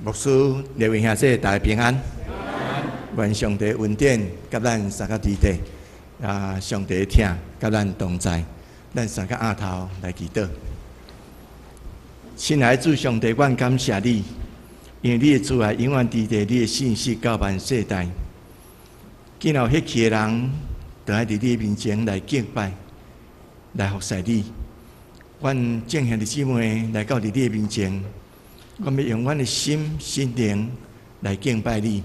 牧師、列位兄弟，大家平安。願上帝恩典佮咱三個佇底，啊，上帝疼佮咱同在，咱三個徛頭來祈禱。親愛的主上帝，阮感謝你，因為你的慈愛永遠佇底，你的信實到萬世代。見到彼去的人，都愛佇你的面前來敬拜，來服侍你。阮眾兄弟姊妹來到佇你的面前，阮欲用阮的心、心靈來敬拜你。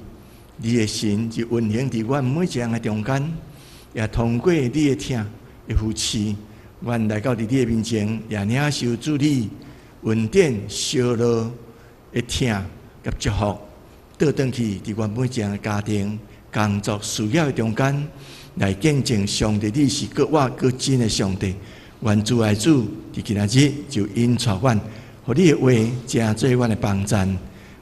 你的神就運行佇阮每一人的中間，也通過你的疼的扶持，阮來到佇你的面前，也領受主你恩典、燒熱的疼佮祝福，倒轉去佇阮每一人的家庭、工作、事業的中間，來見證上帝你是閣活閣真的上帝。願慈愛主佇今仔日就引帶阮，予你的話成做阮的幫贊。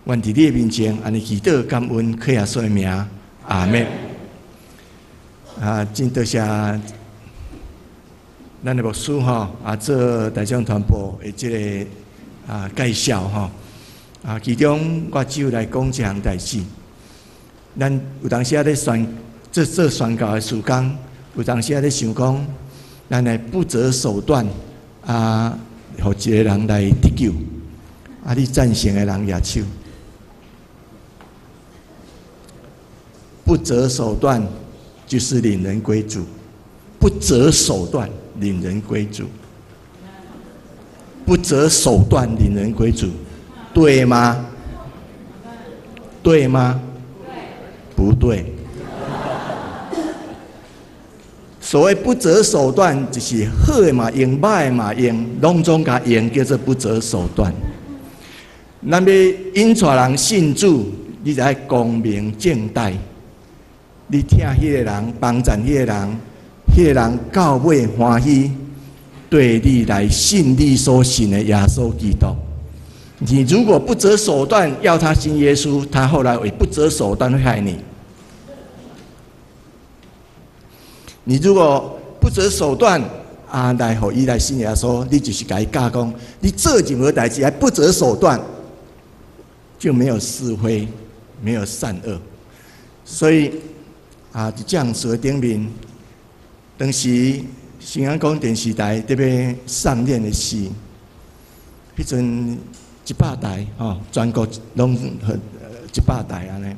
願佇你的面前，按呢祈禱感恩，靠耶穌的名，阿們。啊，真多謝咱的牧師吼，啊，做大眾傳播的這个介紹吼。啊，其中我只有來講一項代誌。咱有當時仔咧宣做做宣教的事工，有當時仔咧想講，咱來不擇手段啊，予一个人來得救。啊，你贊成的人舉手。不擇手段就是領人歸主，不擇手段領人歸主，不擇手段領人歸主，對嗎？對嗎？不對。所謂不擇手段，就是好的嘛用，歹的嘛用，攏總共用，叫做不擇手段。咱欲引帶人信主，你就愛光明正大。你疼彼个人，幫贊彼個人，彼个人到尾歡喜對你來信你所信的耶穌基督。你如果不擇手段要他信耶穌，他後來會不擇手段會害你。你如果不擇手段啊，來予伊來信耶穌，你就是共伊教講，你做任何代誌愛不擇手段，就沒有是非，沒有善惡。所以啊，佇這樣子的頂面，當時新安港電視台特別上映的時，彼陣100台吼，全國攏100台按呢。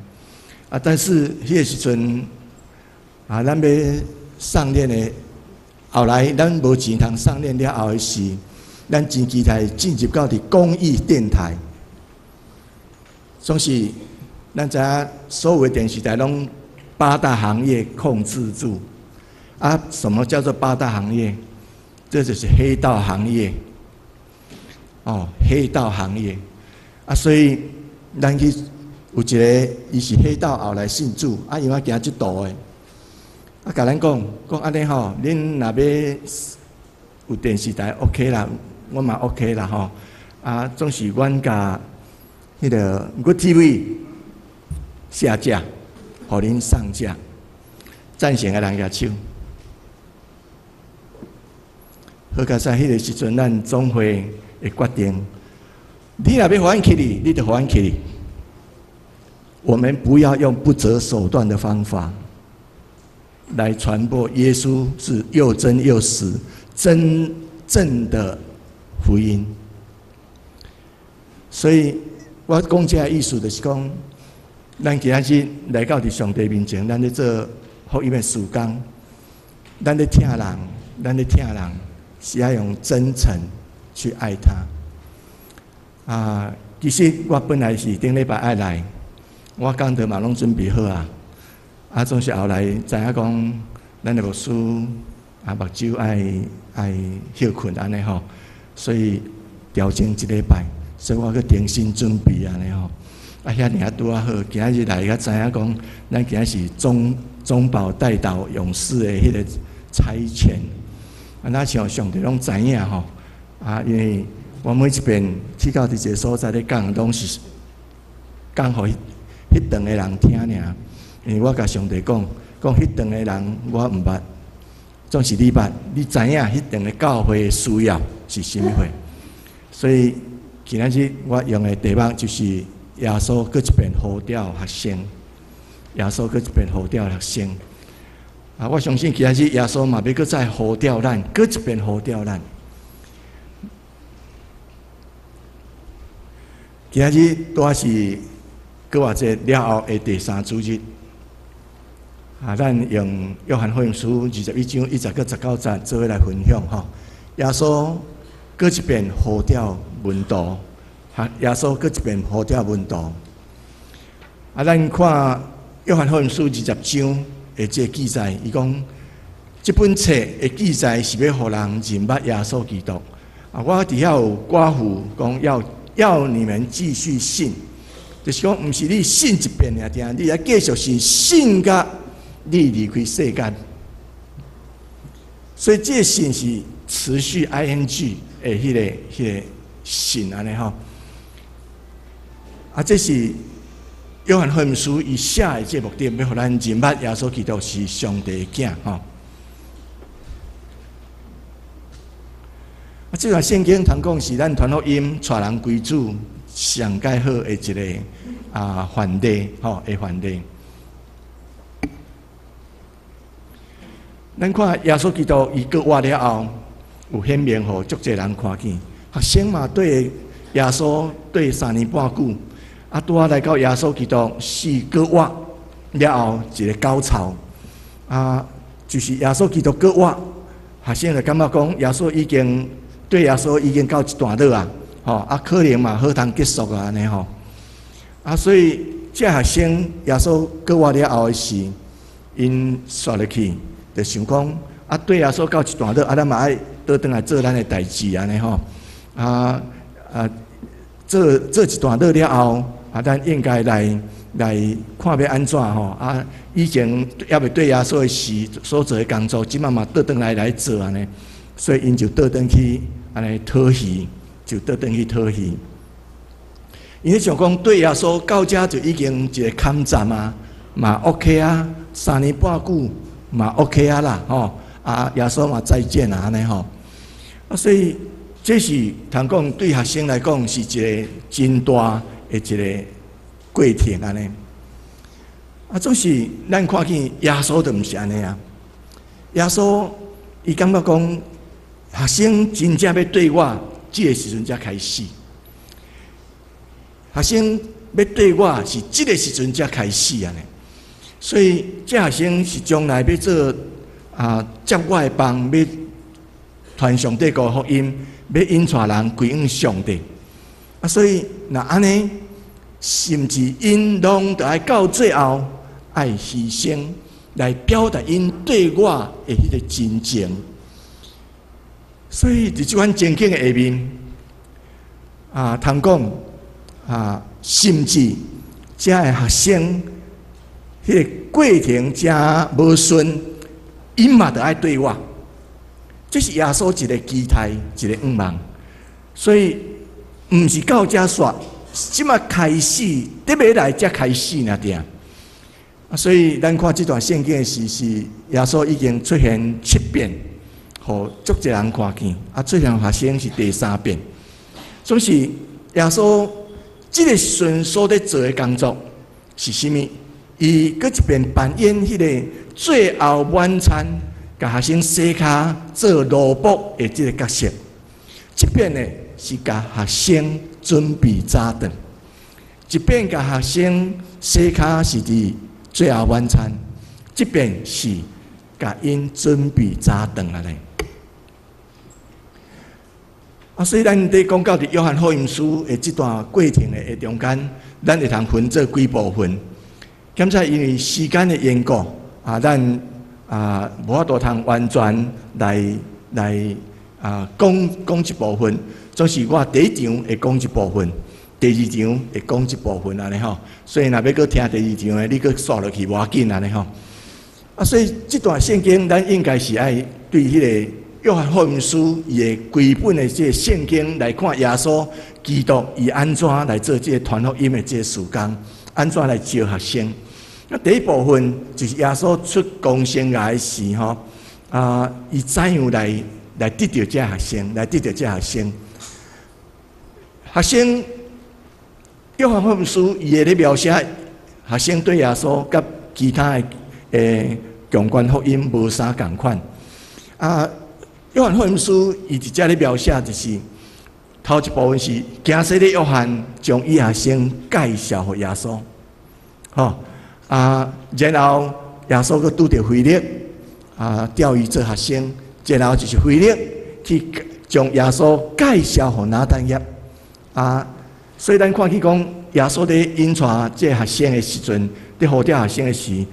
啊，但是彼个時陣啊，咱欲上映的，後來咱無錢通上映了後的時，咱真期待進入到佇公益電台，總是咱知影所有的電視台攏八大行業控制住。啊，什麼叫做八大行業？這就是黑道行業。哦，黑道行業。啊，所以咱去有一个，伊是黑道後來信主，啊，伊嘛行這途的。啊，共咱講講按呢吼，恁若欲有電視台 OK 啦，我嘛 OK 啦吼。啊，總是阮共彼个 Good TV 下架，予恁上架，贊成的人舉手。好佳哉，彼个時陣咱總會的決定，你若欲予阮去哩，你就予阮去哩。我們不要用不擇手段的方法來傳播耶穌是又真又實、真正的福音。所以我講這个意思就是講，咱今仔日來到佇上帝面前，咱咧做福音的事工，咱咧疼人，咱咧疼人是愛用真誠去愛他。啊，其實我本來是頂禮拜愛來，我講道嘛攏準備好啊。啊，總是後來知影講，咱的牧師啊目睭愛愛歇睏按呢吼，所以調整一禮拜，所以我閣重新準備按呢吼。啊，遐爾仔拄仔好，今仔日來才知影講，咱今仔是中保代禱勇士的彼个差遣。啊，若像上帝攏知影吼，啊，因為我每一遍去到佇一个所在咧講，攏是講予彼彼場的人聽爾。因為我共上帝講，講彼場的人我毋捌，總是你捌，你知影彼場的教會的需要是啥物貨。所以今仔日我用的題目就是耶穌閣一遍呼召學生，耶穌閣一遍呼召學生。啊，我相信今仔日耶穌嘛欲閣再呼召咱，閣一遍呼召咱。今仔日拄仔是過活節了後的第三主日。啊，咱用約翰福音書21章1節到19節做伙來分享吼。耶穌閣一遍呼召門徒，哈！耶穌閣一遍呼召門徒。啊，咱看約翰福音書二十章的這個記載，伊講這本冊的記載是欲予人認捌耶穌基督。啊，我佇遐有括弧講要要你們繼續信，就是講毋是你信一遍爾爾，你愛繼續信，信甲你離開世間。所以這個信是持續 ing 的彼個信按呢吼。啊，這是約翰福音書伊寫的這個目的，欲予咱認捌耶穌基督是上帝的囝吼。啊，這段聖經通講是咱傳福音帶人歸主上蓋好的一個範例吼的範例。咱看耶穌基督伊閣活了後，有顯明予足濟人看見。學生嘛綴耶穌綴3年半久，啊，拄仔來到耶穌基督死閣活了後一個高潮，啊，就是耶穌基督閣活，學生就感覺講耶穌已經綴耶穌已經到一段落啊，吼，啊，可能嘛好通結束啊，按呢吼，啊，所以這學生耶穌閣活了後的時，𪜶煞落去。就想講，啊，綴耶穌到一段落，啊，咱嘛愛倒轉來做咱的代誌按呢吼，啊啊，做做一段落了後，啊，咱應該來來看欲按怎吼，啊，以前猶未綴耶穌的時所做的工作，這馬嘛倒轉來來做按呢，所以𪜶就倒轉去按呢討魚，就倒轉去討魚。𪜶咧想講，綴耶穌到遮就已經一個坎站啊，嘛 OK 啊，3年半久。嘛 OK 啊啦，吼啊，耶穌嘛再見啊，按呢吼啊，所以這是通講對學生來講是一個真大的一個過程按呢。啊，總是咱看見耶穌就毋是按呢啊。耶穌伊感覺講學生真正欲綴我，這個時陣才開始。學生欲綴我是這個時陣才開始按呢。所以，這學生是將來欲做啊，接我的棒，欲傳上帝國福音，欲引帶人歸向上帝。啊，所以若按呢，甚至𪜶攏著愛到最後愛犧牲，來表達𪜶對我的彼個真情。所以，佇這款情景的下面，啊，通講啊，甚至這个學生。彼個過程誠無順，𪜶嘛著愛綴我，這是耶穌一個期待，一個願望。所以，毋是到遮煞，這馬開始，特別來才開始爾爾。啊，所以咱看這段聖經的時，是耶穌已經出現七遍，予足濟人看見。啊，出現學生是第三遍。總是耶穌這個時陣所咧做的工作是啥物？伊閣一遍扮演彼個最後晚餐，共學生洗跤做奴僕的這個角色。這遍呢是共學生準備早頓，一遍共學生洗跤是佇最後晚餐，這遍是共𪜶準備早頓按呢。啊，所以咱佇講到佇約翰福音書的這段過程的中間，咱會通分做幾部分。兼且因為時間的緣故，啊，咱啊無法度通完全來來啊講講這部分。總是我第一場會講這部分，第二場會講這部分按呢吼。所以若欲閣聽第二場的，你閣煞落去無要緊按呢吼。啊，所以這段聖經，咱應該是愛對彼個約翰福音書伊的規本的這個聖經來看，耶穌基督伊按怎來做這個傳福音的這個事工，按怎來招學生。啊，第一部分就是耶穌出工生涯時吼，啊，伊怎樣來來得著這學生，來得著這學生。學生，約翰福音書伊會咧描寫學生對耶穌佮其他的共關福音無啥仝款。啊，約翰福音書伊直接咧描寫就是頭一部分是驚洗禮約翰將伊學生介紹予耶穌，吼啊，然後耶穌閣拄著腓力啊，調伊做學生，然後就是腓力去將耶穌介紹予拿但業啊，所以咱看見講耶穌佇引帶這個學生的時陣，佇呼召學生的時，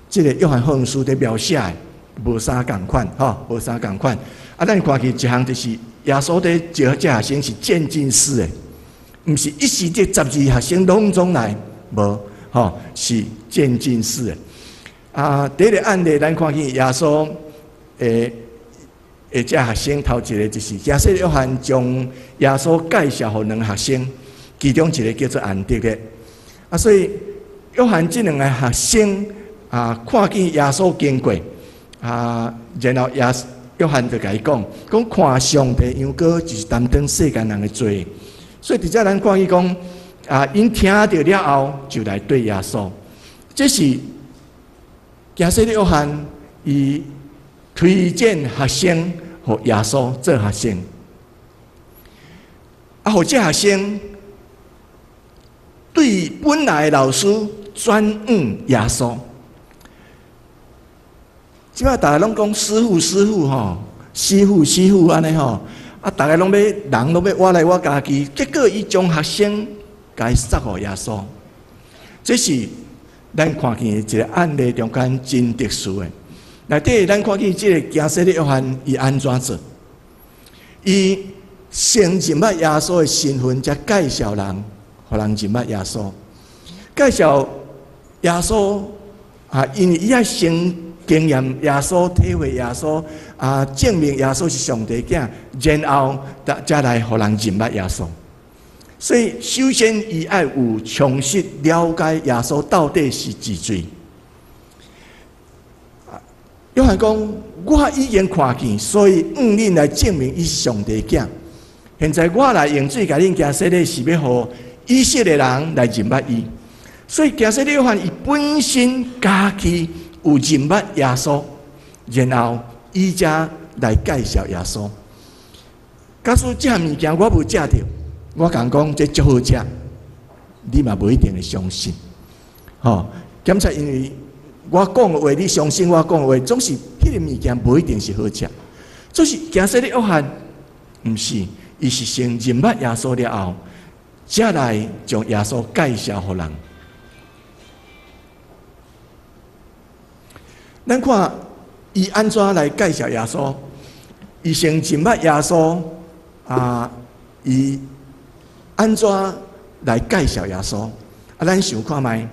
這個約翰福音書佇描寫的無啥仝款，吼，無啥仝款。啊，咱看見一項就是耶穌佇招這學生是漸進式的，毋是一時這12學生攏總來，無，吼，是漸進式的。啊，第一個案例，咱看見耶穌的這學生頭一個就是驚洗約翰將耶穌介紹予兩個學生，其中一個叫做安德烈。啊，所以約翰這兩個學生啊，看見耶穌經過啊，然後耶約翰就共伊講，講看上帝羊羔就是擔當世間人的罪。所以佇遮咱看見講啊，𪜶聽著了後就來對耶穌，這是驚洗禮約翰伊推薦學生予耶穌做學生，啊，予這學生對本來的老師轉向耶穌。這擺逐家攏講師傅師傅吼，師傅師傅按呢吼，啊，逐家攏欲人攏欲我來我家己，結果伊將學生共伊捒予耶穌，這是咱看見的一個案例中間真特殊的。內底咱看見這個驚洗禮約翰伊按怎做？伊先認捌耶穌的身份，才介紹人，予人認捌耶穌。介紹耶穌啊，因為伊愛先經驗耶穌、體會耶穌啊，證明耶穌是上帝囝，然後才來予人認捌耶穌。所以，首先伊愛有詳細了解耶穌到底是幾歲。約翰講：我已經看見，所以向恁來證明伊是上帝囝。現在我來用水共恁行洗禮，是欲予以色列人來認捌伊。所以驚洗禮約翰伊本身家己有認捌耶穌，然後伊才來介紹耶穌。假使這項物件我無食著，我共講這足好食，你嘛無一定會相信。吼，檢查因為我講的話你相信我講的話，總是彼個物件無一定是好食。就是驚洗禮約翰，毋是，伊是先認捌耶穌了後，才來將耶穌介紹予人。咱看伊按怎來介紹耶穌？伊先認捌耶穌啊，伊按怎來介紹耶穌？啊，咱想看覓，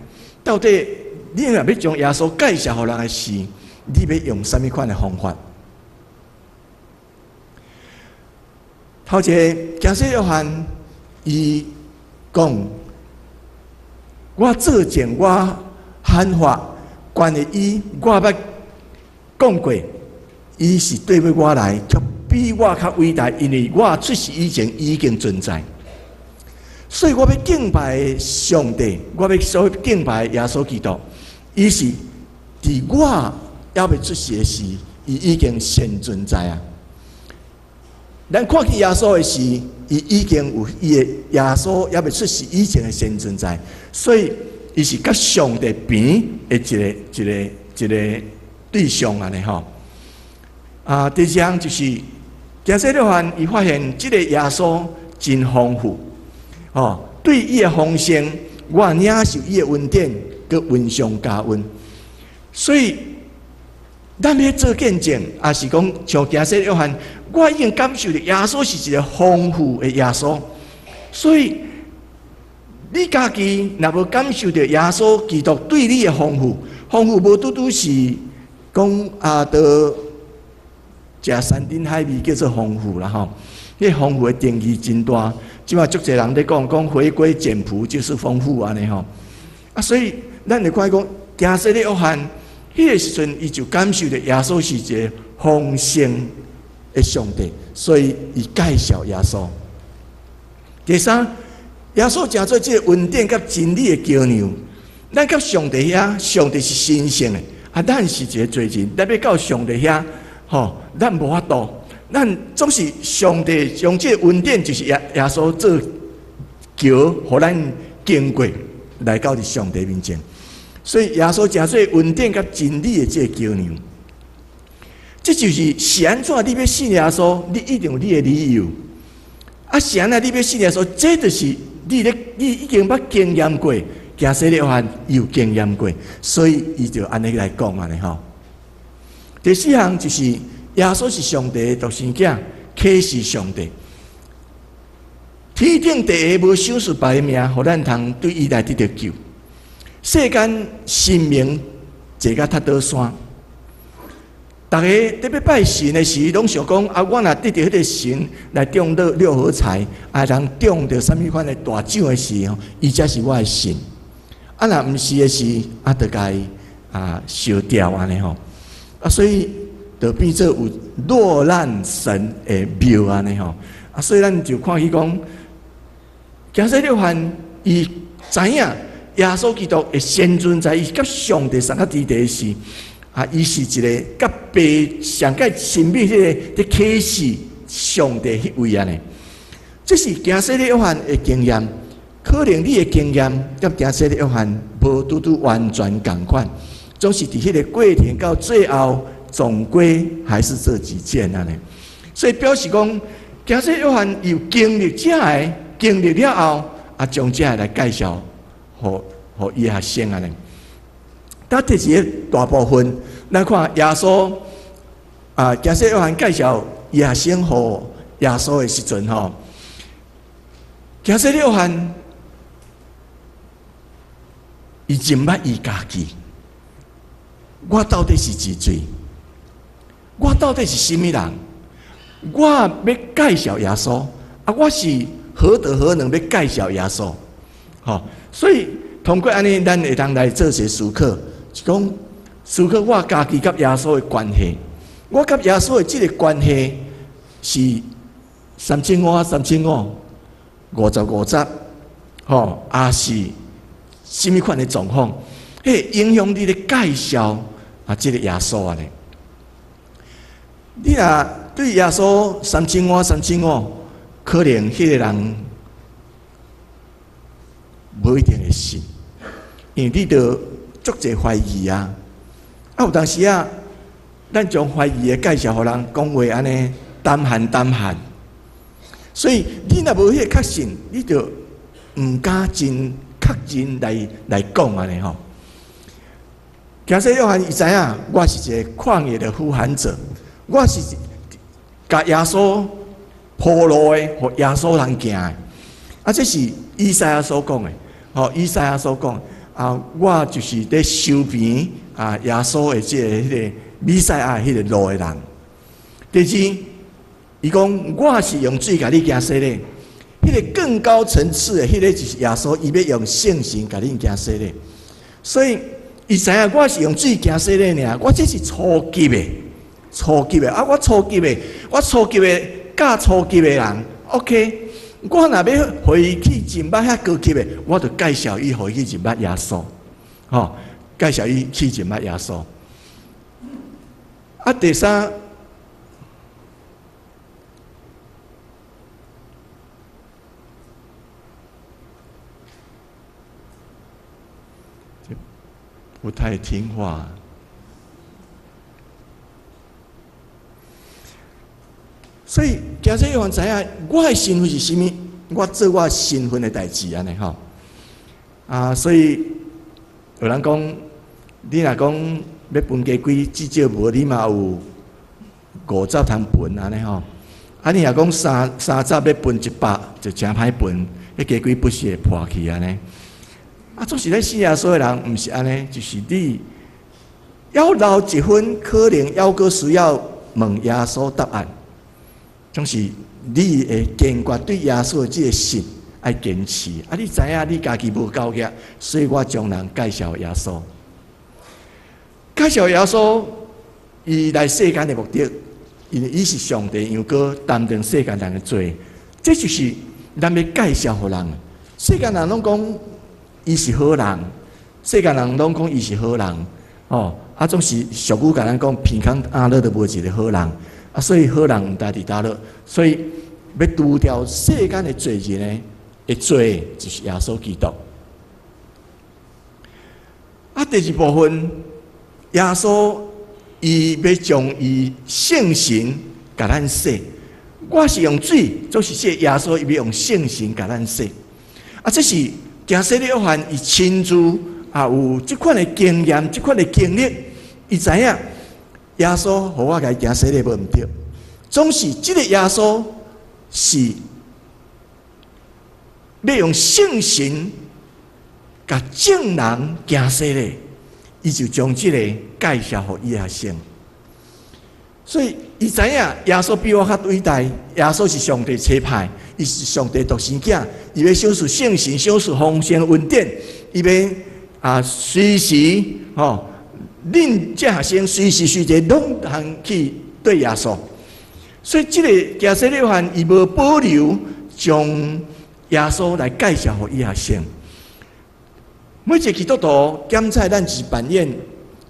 到底你若欲將耶穌介紹予人的時，你欲用啥物款的方法？頭一個，驚洗約翰，伊講：我做證，我喊話關於伊，我捌講過，伊是綴尾我來，卻比我較偉大，因為我出世以前已經存在。所以我欲敬拜上帝，我欲所敬拜耶穌基督，伊是佇我猶未出世的時，伊已經先存在啊。咱看見耶穌的時，伊已經有伊的耶穌猶未出世以前的先存在，所以伊是佮上帝平的一個一個一個對象按呢吼。啊，第二項就是驚洗約翰，伊發現這個耶穌真豐富，吼，對伊的豐盛，我領受伊的恩典，閣恩上加恩，所以咱欲做見證，抑是講像驚洗約翰，我已經感受著耶穌是一個豐富的耶穌，所以你家己若無感受著耶穌基督對你的豐富，豐富無拄拄是講啊，著食山珍海味叫做豐富啦吼。彼豐富的定義真大，這擺足濟人佇講講回歸簡樸就是豐富按呢吼。啊，所以咱會看講驚洗禮約翰，彼個時陣伊就感受著耶穌是一個豐盛的上帝，所以伊介紹耶穌。第三，耶穌成做這个恩典佮真理的橋梁，咱佮上帝遐，上帝是神聖的，啊，咱是一个罪人，咱欲到上帝遐，吼，咱無法度，咱總是上帝將這个恩典，就是耶穌做橋，予咱經過來到佇上帝面前。所以耶穌成做恩典佮真理的這个橋梁，這就是是按怎你欲信耶穌，你一定有你的理由。啊，是按怎你欲信耶穌，這就是你咧，你已經捌經驗過，行洗禮約翰有經驗過，所以伊就按呢來講按呢吼。第四項就是耶穌是上帝的獨生囝，啟示上帝。天頂地下無賞賜別的名，予咱通對伊來得著救。世間神明坐甲塔倒山，逐家咧欲拜神的時，攏想講啊，我若得著彼个神來中樂透彩，啊，人中著啥物款的大獎的時吼，伊才是我的神。啊，若毋是的時，啊，就共伊啊燒掉按呢吼。啊，所以就變做有落難神的廟按呢吼。啊，所以咱就看起講，行洗禮約翰伊知影耶穌基督的神存在，伊佮上帝相佮佇佇時，啊，伊是一个佮父上蓋親密彼个佇啟示上帝彼位按呢。這是行洗禮約翰的經驗，可能你的經驗佮行洗禮約翰無拄拄完全仝款，總是佇彼个過程到最後，總歸還是這幾件按呢。所以表示講，行洗禮約翰有經歷這个經歷了後，啊，將這个來介紹。予伊學生按呢。但第一个大部分，咱看耶穌啊，行洗約翰介紹伊學生予耶穌的時陣吼，行洗約翰伊認捌伊家己，我到底是幾歲？我到底是啥物人？我欲介紹耶穌啊！我是何德何能欲介紹耶穌？吼！所以通過按呢，咱會當來做些思考，是講思考我家己佮耶穌的關係。我佮耶穌的這个關係是3535，5050，吼，抑是啥物款的狀況？彼會影響你咧介紹啊，這个耶穌按呢。你若對耶穌3535，可能彼个人無一定會信，因為你著足濟懷疑啊。啊，有當時啊，咱將懷疑的介紹予人講話按呢膽寒膽寒，所以你若無彼个確信，你就毋敢真確認來講按呢吼。行洗約翰伊知影，我是一個曠野的呼喊者，我是共耶穌鋪路的，予耶穌通行的。啊，這是以賽亞所講的，吼，以賽亞所講啊，我就是佇修平啊，耶穌的這個彼个彌賽亞彼個路的人。第二，伊講我是用水共你行洗禮，彼个更高層次的彼个就是耶穌，伊欲用聖神共恁行洗禮。所以伊知影我是用水行洗禮爾，我這是初級的，初級的啊！我初級的，我初級的教初級的人，OK。我若欲予伊去認捌遐高級的，我就介紹伊，予伊去認捌耶穌，吼，介紹伊去認捌耶穌。啊，第三，不太聽話。所以，行洗約翰知影，我的身份是啥物？我做我身份的代誌按呢吼。啊，所以有人講，你若講欲分家規，至少無你嘛有50通分按呢吼。啊，你若講30欲分100，就誠歹分，彼家規不是會破去按呢。啊，總是咧信耶穌的人，毋是按呢，就是你猶留一分，可能猶閣需要問耶穌答案。總是你會堅決對耶穌的這个信愛堅持。啊，你知影你家己無夠額，所以我將人介紹耶穌。介紹耶穌，伊來世間的目的，因為伊是上帝羊羔，擔當世間人的罪。這就是咱欲介紹予人。世間人攏講伊是好人，世間人攏講伊是好人，哦，啊，總是俗語共咱講，鼻空壓落都無一個好人，啊，所以好人毋知佇佗落，所以欲除掉世間的罪人呢，的罪就是耶穌基督。啊，第二部分，耶穌伊欲將伊聖神共咱洗，我是用水，就是說耶穌伊欲用聖神共咱洗。啊，這是行洗禮約翰伊親自也有這款的經驗，這款的經歷，伊知影耶穌予我共伊行洗禮無毋對，總是這个耶穌是欲用聖神共眾人行洗禮，伊就將這个介紹予伊學生。所以伊知影耶穌比我較偉大，耶穌是上帝差派，伊是上帝獨生囝，伊欲賞賜聖神，賞賜豐盛恩典，伊欲啊隨時吼，恁這學生隨時隨地攏通去對耶穌。所以這个行洗禮約翰伊無保留將耶穌來介紹予伊學生。每一个基督徒檢查咱是扮演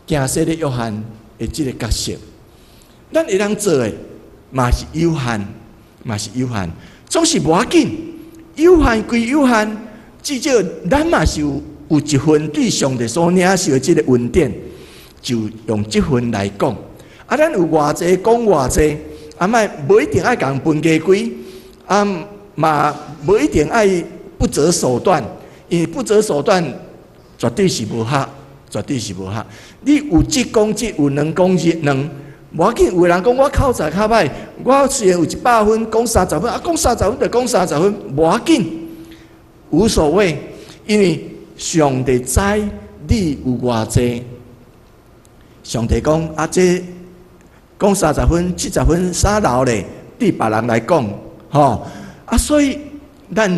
行洗禮約翰的這个角色。咱會當做的嘛是有限，嘛是有限，總是無要緊。有限歸有限，至少咱嘛是有一份對上帝所領受的這个恩典，就用這份來講。啊，咱有偌濟講偌濟，啊，莫無一定愛共分家規，啊，嘛無一定愛不擇手段，因為不擇手段絕對是無效，絕對是無效。你有一講一，有兩講兩。無要緊，有的人講我口才較歹，我雖然有100分，講三十分，啊，講三十分就講三十分，無要緊，無所謂，因為上帝知你有偌濟。上帝講啊，這講三十分、70分啥流咧？對別人來講，吼啊，所以咱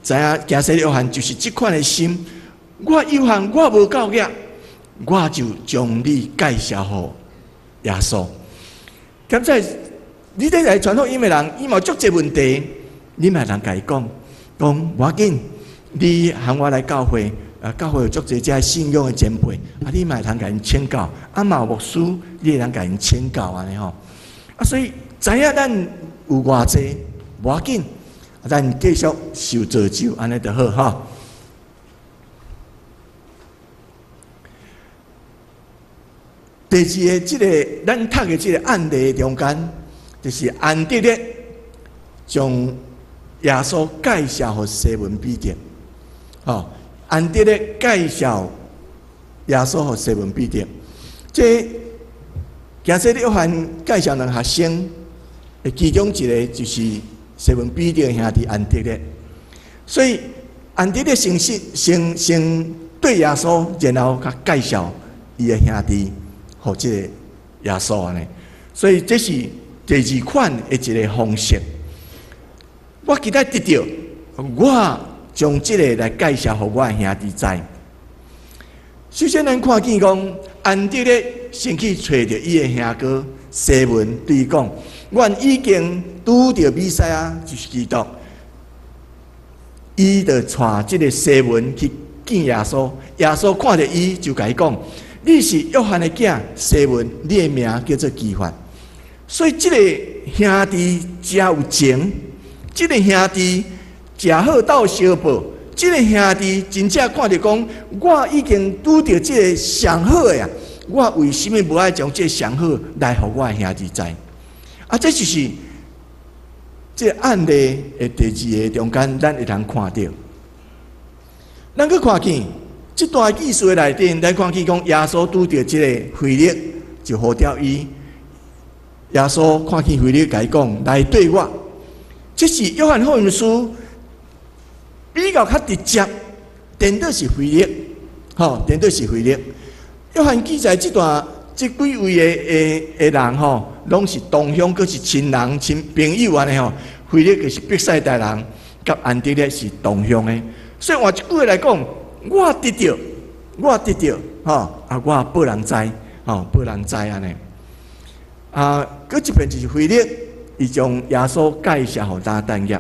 知影行洗禮約翰就是這款的心。我有限，我無夠額，我就將你介紹予耶穌。咁在你佇來傳福音的人，伊嘛有足濟問題，你嘛會當共伊講，講無要緊，你和我來教會，啊，教會有足濟遮信仰的前輩，啊，你嘛會通共𪜶請教，啊，嘛有牧師，你會當共𪜶請教按呢吼。啊，所以知影咱有偌濟，無要緊，咱繼續受造就，按呢就好吼。第二个，這个咱讀的這个案例中間，就是安德烈將耶穌介紹予西門彼得。吼，安德烈介紹耶穌予西門彼得。這行洗禮約翰介紹兩學生，其中一个就是西門彼得兄弟安德烈。所以安德烈先先先先對耶穌，然後佮介紹伊的兄弟。予這個耶穌按呢，所以這是第二款的一个方式。我期待得著，我將這个來介紹予我的兄弟知。首先，咱看見講，安德烈先去揣著伊的兄哥西門，對伊講：阮已經拄著彌賽亞，就是基督。伊就帶這个西門去見耶穌，耶穌看著伊，就共伊講。你是約翰的囝西門，你的名叫做磯法。所以這个兄弟誠有情，這个兄弟誠好鬥相報，這个兄弟真正看著講，我已經拄著這个上好的啊！我為啥物無愛將這个上好來予我的兄弟知？啊，這就是這个案例的第二个中間，咱會通看著。咱閣看見。這段記事的內底，咱看見講耶穌拄著這个腓力，就呼召伊。耶穌看見腓力，共伊講：來綴我。這是約翰福音書比較較直接，顛倒是腓力，吼，顛倒是腓力。約翰記載這段這幾位的的的人吼，攏是同鄉，閣是親人、親朋友按呢吼。腓力就是伯賽大人，佮安德烈是同鄉的。所以換一句話來講。我得著，我得著，吼啊！我報人知，吼報人知按呢。啊，閣一遍就是腓力，伊將耶穌介紹予拿但業。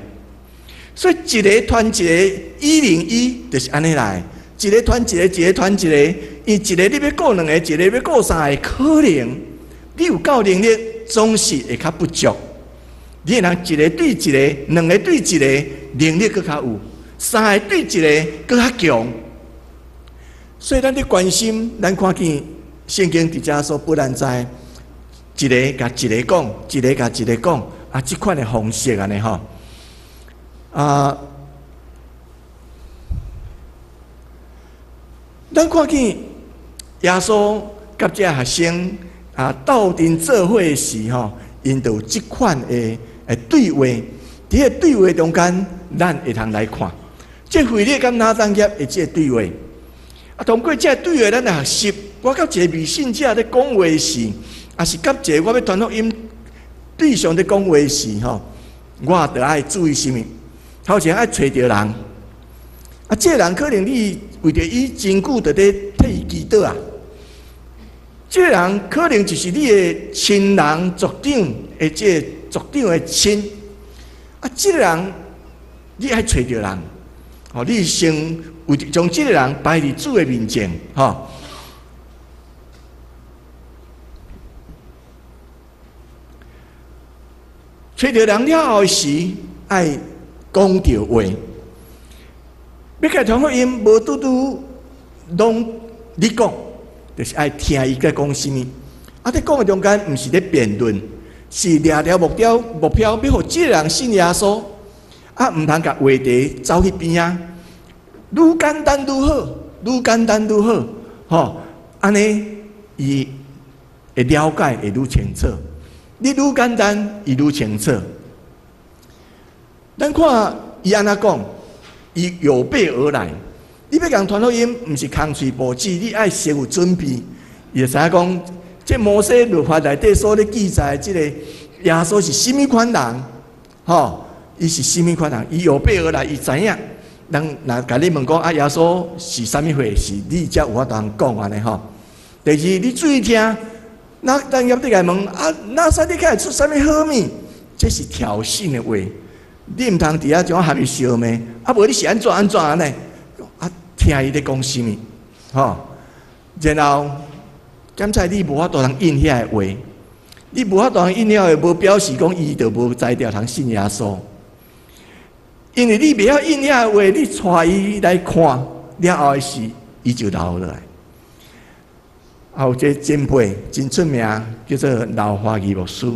所以一个傳一個，101就是按呢來，一個傳一個，一個傳一個，伊一個你欲顧兩個，一個欲顧三個，可能你有夠能力，總是會較不足。你若一個對一個，兩個對一個，能力閣較有；三個對一個，閣較強。所以咱咧關心，咱看見聖經佇遮說，不但在一个共一个講，一个共一个講，啊，這款的方式按呢吼，啊，咱看見耶穌佮這學生啊鬥陣做伙時吼，𪜶就有這款的的對話，佇個對話中間，咱會通來看，這腓力佮拿但業的這個對話。啊，通過這個對話，咱來學習。我佮一個未信者咧講話時，抑是佮一個我欲傳福音對象咧講話時，吼，我著愛注意啥物？頭前愛揣著人，啊，這個人可能你為著伊真久就咧替伊祈禱啊。這個人可能就是你的親人、族長的這個族長的親，啊，這個人你愛揣著人，吼，你先為著將這個人擺佇主的面前，吼。揣著人了後時，愛講著話。欲共傳福音，無拄拄攏你講，就是愛聽伊在講啥物。啊，佇講的中間，毋是咧辯論，是掠著目標，目標欲予這個人信耶穌。啊，毋通共話題走去邊仔，愈簡單愈好，愈簡單愈好，吼，按呢伊會了解會愈清楚。你愈簡單，伊愈清楚。咱看伊按怎講，伊有備而來。你欲共傳福音，毋是空喙無舌，你愛先有準備。伊就知影講，這摩西律法內底所咧記載，這個耶穌是啥物款人？吼，伊是啥物款人？伊有備而來，伊知影。人若共你問講啊，耶穌是啥物貨？是你才有法度通講按呢吼。第二，你注意聽。拿但業你共問啊，拿撒勒敢會出啥物好物？這是挑釁的話，你毋通佇遐怎含伊相罵？啊，無你是按怎按怎按呢？啊，聽伊咧講啥物？吼，然後檢查你無法度通應遐个話，你無法度通應遐個話，無表示講伊就無才調通信耶穌。因為你袂曉應遐個話，你帶伊來看了後的事，伊就留落來。啊，有一个前輩真出名，叫做劉華義牧師，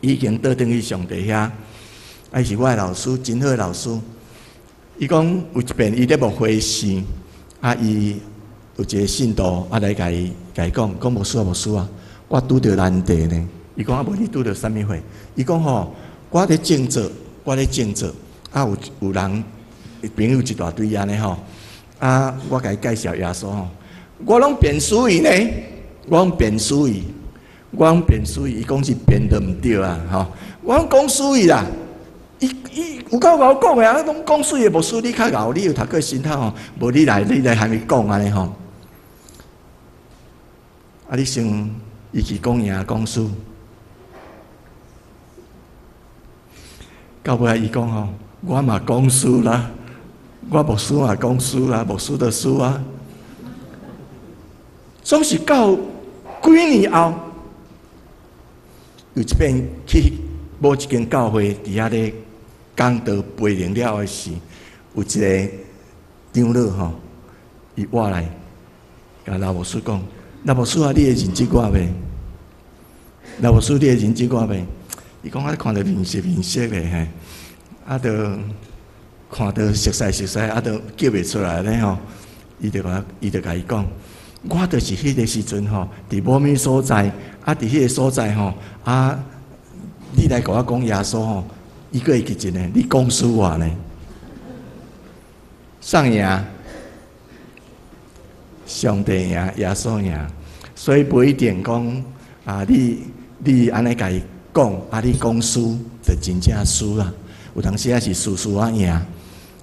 已經倒轉去上帝遐。啊，伊是我的老師，真好的老師。伊講有一遍伊咧牧會時，啊，伊有一個信徒啊來共伊共伊講，講牧師啊牧師啊，我拄著難題呢。伊講啊，無你拄著啥物貨？伊講吼，我咧靜坐，我咧靜坐，啊有有人朋友一大堆按呢吼，啊，我共伊介紹耶穌吼。我攏辯輸伊呢，我攏辯輸伊，我攏辯輸伊。伊講是辯都毋對啊，吼！我攏講輸伊啦，伊伊有夠𠢕講的啊，攏講輸伊，牧師你較𠢕，你有讀過神學吼？無你來，你來含伊講按呢吼。啊，你想伊去講贏講輸？到尾仔伊講吼，我嘛講輸啦，我牧師嘛講輸啦，牧師就輸啊。總是到幾年後，有一遍去某一間教會，佇遐咧講道培靈了的時，有一個長老吼，伊活來，共老牧師講：老牧師啊，你會認得我袂？老牧師，你會認得我袂？伊講啊，看著面熟面熟的嘿，啊，著看著熟似熟似，啊，著叫袂出來咧吼。伊就共伊就共伊講。我就是彼个時陣吼，佇某物所在，啊，佇彼个所在吼，啊，你來共我講耶穌吼，伊閣會記一呢，你講輸我呢？啥贏？上帝贏，耶穌贏，所以無一定講啊，你你按呢共伊講，啊，你講輸就真正輸啦。有當時仔是輸輸仔贏，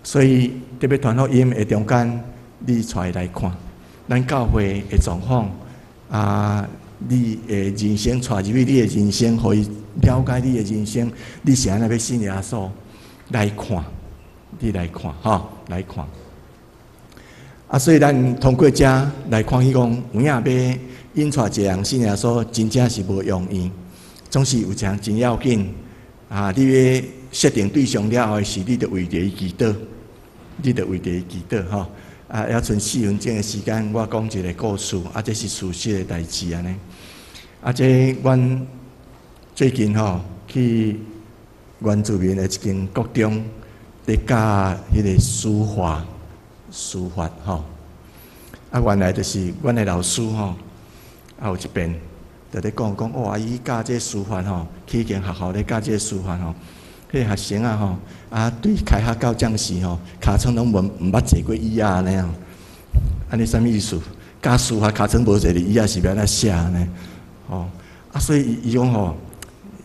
所以特別傳福音的中間，你帶伊來看。咱教會的狀況啊，你的人生帶入去，你的人生，予伊了解你的人生，你是按怎欲信耶穌？來看，你來看，吼，來看。啊，所以咱通過遮來看彼講，有影欲引帶一個人信耶穌，真正是無容易，總是有一項真要緊。啊，你欲設定對象了後時，你著為著伊祈禱，你著為著伊祈禱吼。啊，猶賰4分鐘的時間，我講一個故事，啊，這是事實的代誌按呢。啊，這阮最近吼去原住民的一間國中，佇教彼個書法。書法吼，啊，原來就是阮的老師吼，啊有一遍就咧講講，哇，伊教這書法吼，去彼間學校咧教這個書法吼，彼個學生啊吼，啊對開學到這時吼，尻川攏無毋捌坐過椅仔按呢吼，按呢啥物意思？教書法尻川無坐佇椅仔是欲按怎寫按呢？吼，啊所以伊伊講吼，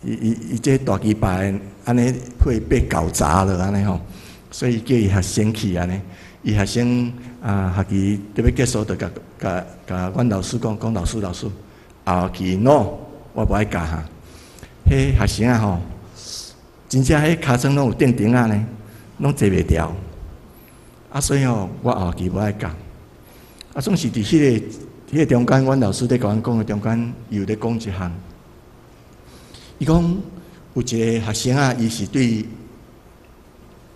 伊伊伊這大雞巴按呢會被搞砸了按呢吼，所以叫伊學生去按呢。伊學生啊，學期著欲結束，就共共共阮老師講講老師老師，後期 no，我無愛教哈。彼學生啊吼，真正彼尻川攏有釘釘仔呢，攏坐袂牢。啊，所以吼，我後期無愛教。啊，總是佇彼個中間，阮老師佇共阮講的中間，伊有咧講一項。伊講有一個學生啊，伊是對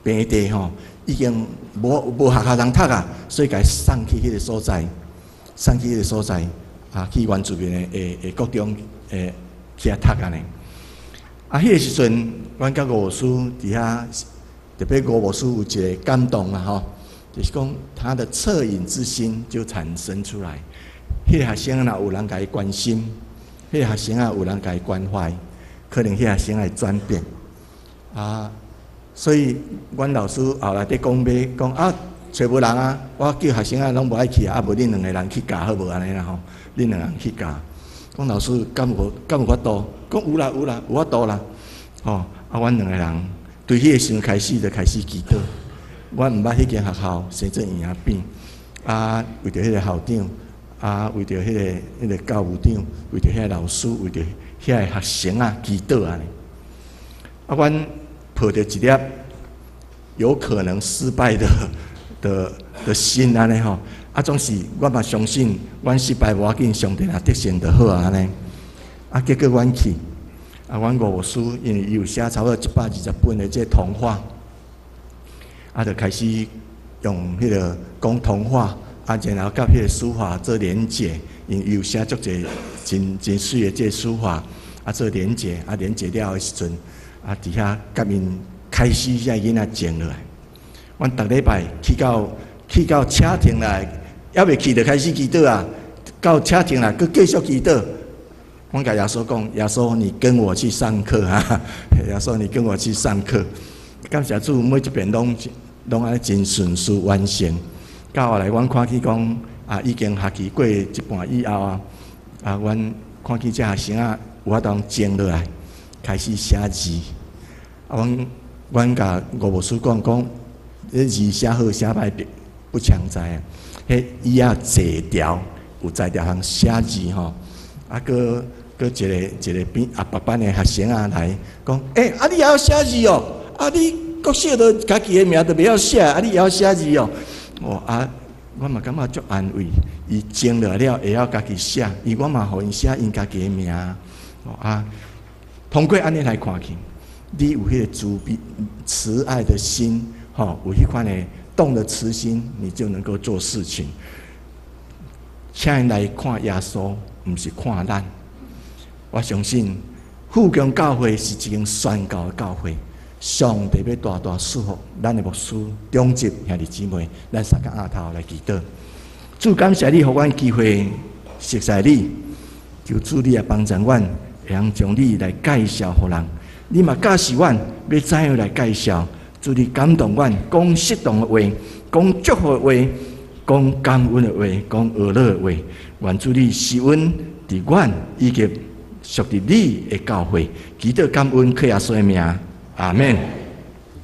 平地吼，已經無無學校通讀啊，所以共伊送去彼個所在，送去彼個所在啊，去原住民的的的國中誒去遐讀按呢。啊，彼個時陣，阮佮吳牧師佇遐，特別吳牧師有一個感動啊吼，就是講他的惻隱之心就產生出來。彼個學生若有人共伊關心，彼個學生啊有人共伊關懷，可能彼個學生會轉變。啊，所以，阮老師後來佇講欲講啊，揣無人啊，我叫學生啊攏無愛去啊，啊無恁兩個人去教好無按呢啦吼？恁兩個人去教。講老師敢有敢有法度？講有啦有啦，有法度啦。吼，啊，阮兩個人對彼個時陣開始就開始祈禱。阮毋捌彼間學校生做嬰仔餅，啊，為著彼個校長，啊，為著彼個教務長，為著彼個老師，為著遐個學生啊，祈禱按呢。啊，阮抱著一粒有可能失敗的的的心按呢吼，啊，總是我嘛相信，阮失敗無要緊，上帝若得勝就好啊按呢。啊，結果阮去，啊，阮吳牧師因為伊有寫差不多120本的這童話，啊，就開始用彼個講童話，啊，然後佮彼個書法做連結，因為伊有寫足濟真真媠的這書法，啊，做連結，啊，連結了的時陣。啊！佇遐共𪜶開始遐囡仔靜落來。阮逐禮拜去到車停來，猶未去就開始祈禱啊！到車停來，閣繼續祈禱。阮共耶穌講：耶穌，你跟我去上課啊！耶穌，你跟我去上課。感謝主，每一遍攏攏按呢真順遂完成。到後來，阮看見講啊，已經學期過一半以後啊，啊，阮看見這學生啊，有法度靜落來，開始寫字。啊，阮阮共吳牧師講講，你字寫好寫歹，不強在啊。彼椅仔坐牢，有才調通寫字吼。啊，閣閣一個一個比阿伯班的學生啊來講，欸，啊你會曉寫字哦？啊你國小都家己的名都袂曉寫，啊你會曉寫字哦？哦啊，我嘛感覺足安慰，伊靜落了會曉家己寫，伊我嘛予𪜶寫𪜶家己的名。哦啊，通過按呢來看去，你有彼個慈悲慈愛的心，吼，有彼款的動了慈心，你就能夠做事情。請𪜶來看耶穌，毋是看咱。我相信富強教會是一間宣教的教會，上帝欲大大賜福咱的牧師、長執兄弟姊妹，咱三個額頭來祈禱。主感謝你，予阮機會熟似你，求主你也幫助阮，會曉將你來介紹予人。你嘛教示阮，欲怎樣來介紹？主你感動阮，講適當的話，講祝福的話，講感恩的話，講呵咾的話。願主你施恩佇阮以及屬佇你的教會，祈禱感恩，靠耶穌的名，阿門。